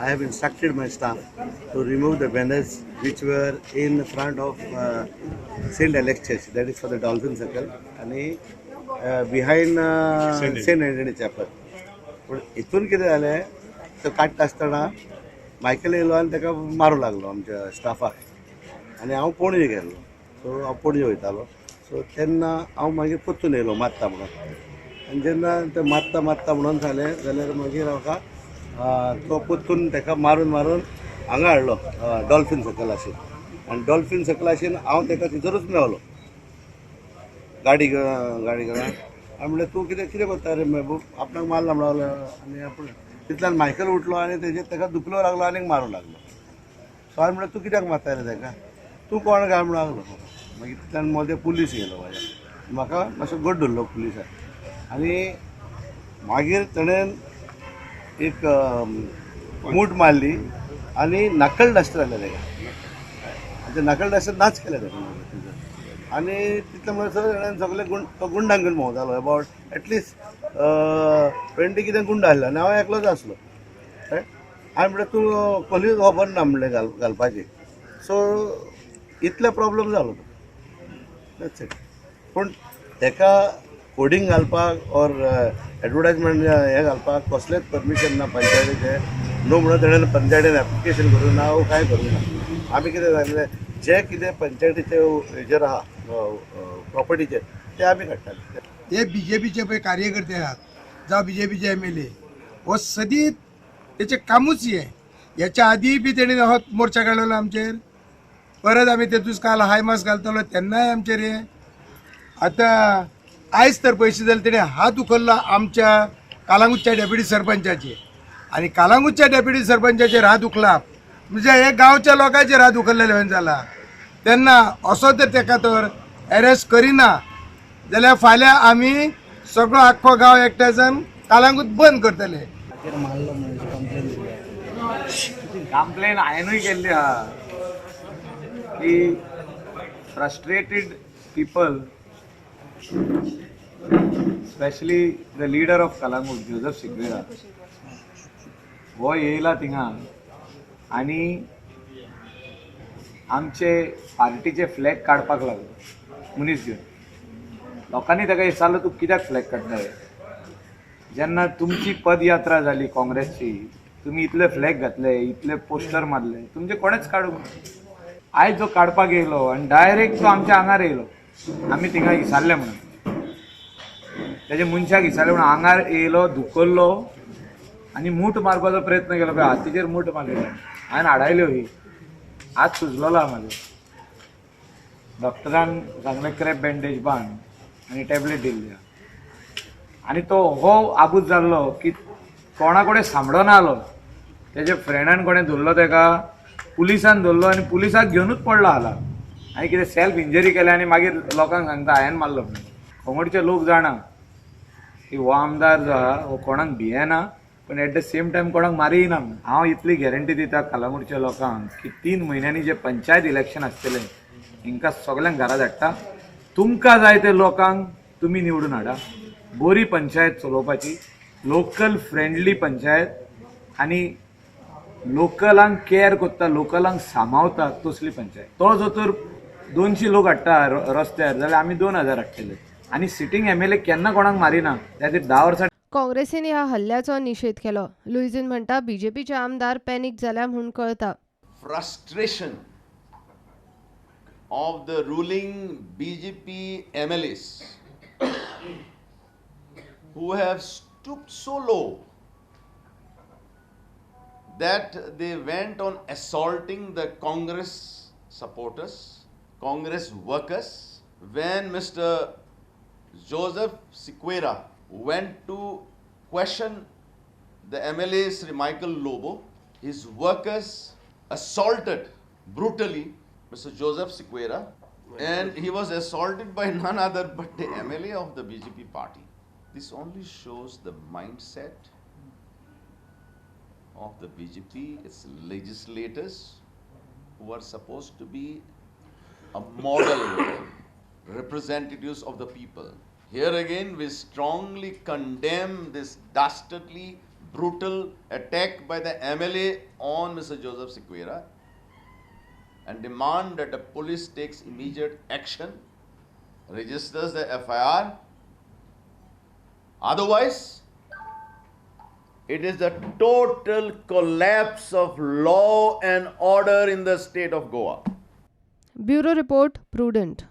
I have instructed my staff to remove the banners which were in front of Saint Alex church, that is for the Dolphin Circle आनी behind Saint Anthony chapel. पूण हितून कितें जालें, तो काडटा आसतना Michael येयलो आनी ताका मारूंक लागलो आमच्या स्टाफाक आनी हांव पणजे गेल्लो. सो हांव पणजे वयतालो. सो तेन्ना हांव मागीर परतून येयलो मारता म्हणून. आनी जेन्ना ते मारता मारता म्हणून जालें जाल्यार मागीर म्हाका तो परतून ताका मारून मारून हांगा हाडलो डॉल्फीन सर्कलाशीन. आनी डॉल्फीन सर्कलाशीन हांव ताका थंयसरूच मेवलो गाडी गाडी घेवन. हांवें म्हणलें तूं कितें कितें करता रे मेहबूब, आपणाक मारला म्हणून. आनी आपूण तितल्यान मायकल उठलो आनी तेजेर ताका दुखलो लागलो आनीक मारूंक लागलो. सो हांवें म्हणलें तूं कित्याक मारता रे ताका, तूं कोण काय म्हणून लागलो. मागीर तितल्यान मदें पुलीस येयलो म्हाज्या, म्हाका मातसो गट धरलो पुलिसान. आनी मागीर ताणें एक मूठ मारली आनी नकल डस्टर जालें ताका. आनी ते नकल डस्टर नाच केलें ताका. आनी तितले म्हणसर ताणें सगळे तो गुंडांक घेवन भोंवतालो. अबावट एटलिस्ट 20 कितें गुंड आसले आनी हांव एकलोच आसलो. हांवें म्हणलें तूं कसलीच खबर ना म्हणलें घालपाची. सो इतले प्रॉब्लम जालो तो. That's it. पूण ताका होर्डिंग घालपाक ऑर एडवर्टायजमेंट हें घालपाक कसलेंच परमिशन ना पंचायतीचें. न्हू म्हणून तेणें पंचायतीन एप्लिकेशन करूंक ना वो कांय करूंक ना. आमी कितें सांगलें, जे कितें पंचायतीचे हेजेर आहा प्रॉपर्टीचेर ते आमी काडटाले. हे बीजेपीचे पळय कार्यकर्ते आहात जावं बीजेपीचे MLA हो सदीत तेचें कामूच हें. हेच्या आदीय बी तेणी हो मोर्चा काडलेलो आमचेर, परत आमी तेतूच काल हाय मास घालतलो तेन्नाय आमचेर हें. आतां आयज तर पयशे जाल्यार तेणें हात उखल्लो आमच्या कालांगूटच्या डेप्युटी सरपंचाचेर. आनी कालांगूटच्या डेप्युटी सरपंचाचेर हात उखलाप म्हणजे हे गांवच्या लोकांचेर हात उखल्लेले जाला. तेन्ना असो तर तेका तर एरेस्ट करिना जाल्यार फाल्यां आमी सगळो आख्खो गांव एकठांय जावन कालांगूट बंद करतले. कंप्लेन हांवेनूय केल्ली आहा की frustrated people, specially the leader of Calangute Joseph Sequeira हो येयला थिंगा आनी आमचे पार्टीचे फ्लॅग काडपाक लागलो मनीस घेवन. लोकांनी ताका विचारलो तूं कित्याक फ्लॅग काडटा? जेन्ना तुमची पदयात्रा जाली काँग्रेसची, तुमी इतले फ्लॅग घातले, इतले पोस्टर मारले, तुमचे कोणेच काडूंक. आयज जो काडपाक येयलो आनी डायरेक्ट तो आमच्या आंगार येयलो. आमी थिंगा विचारलें म्हणून तेजे मनशाक विचारलें म्हणून आंगार येयलो, धुकल्लो आनी मूठ मारपाचो प्रयत्न केलो. पळय हातीचेर मूठ मारली हांवें, आडायल्यो ही. हात सुजलोलो आहा म्हाजो. डॉक्टरान सांगलें क्रॅप बँडेज बांद आनी टॅबलेट दिल्ली. आनी तो हो आबूज जाल्लो की कोणा कडेन सांबडो आलो. तेजे फ्रेंडान कोणें धरलो तेका, पुलिसान धरलो आनी पुलिसाक घेवनूच पडलो हाला. आनी कितें सेल्फ इंजरी केल्या आनी मागीर लोकांक सांगता हांवें मारलो म्हणून. कोंगडचे लोक जाणा की हो आमदार जो आहा हो कोणाक भियेना, पण एट the same time कोणाक मारीय ना. हांव इतली गॅरंटी दिता कालांगूटच्या लोकांक की 3 म्हयन्यांनी जे पंचायत इलेक्शन आसतलें हिंकां सगल्यांक घरा धाडटा. तुमकां जाय ते लोकांक तुमी निवडून हाडा. बरी पंचायत चलोवपाची, लोकल फ्रेंडली पंचायत आनी लोकलांक केअर करता, लोकलांक सांबाळता तसली पंचायत. तो जो तर 200 लोक हाडटा रस्त्यार जाल्यार आमी 2000 हाडटले. आनी सिटींग MLA केन्ना कोणाक मारिना, त्या खातीर 10 वर्सां. काँग्रेसीन ह्या हल्ल्याचो निशेध केलो. लुईझीन म्हणटा बीजेपीचे आमदार पॅनिक जाल्या म्हूण कळता. Frustration of the ruling BJP MLAs who have stooped so low that they went on assaulting the Congress supporters, Congress workers. When Mr. Joseph Sequeira went to question the MLA Sri Michael Lobo, his workers assaulted brutally Mr. Joseph Sequeira, and he was assaulted by none other but the MLA of the BJP party. This only shows the mindset of the BJP, its legislators, who are supposed to be a model representatives of the people. Here again, we strongly condemn this dastardly brutal attack by the MLA on Mr. Joseph Sequeira and demand that the police takes immediate action, registers the FIR. Otherwise, it is the total collapse of law and order in the state of Goa. Bureau Report, Prudent.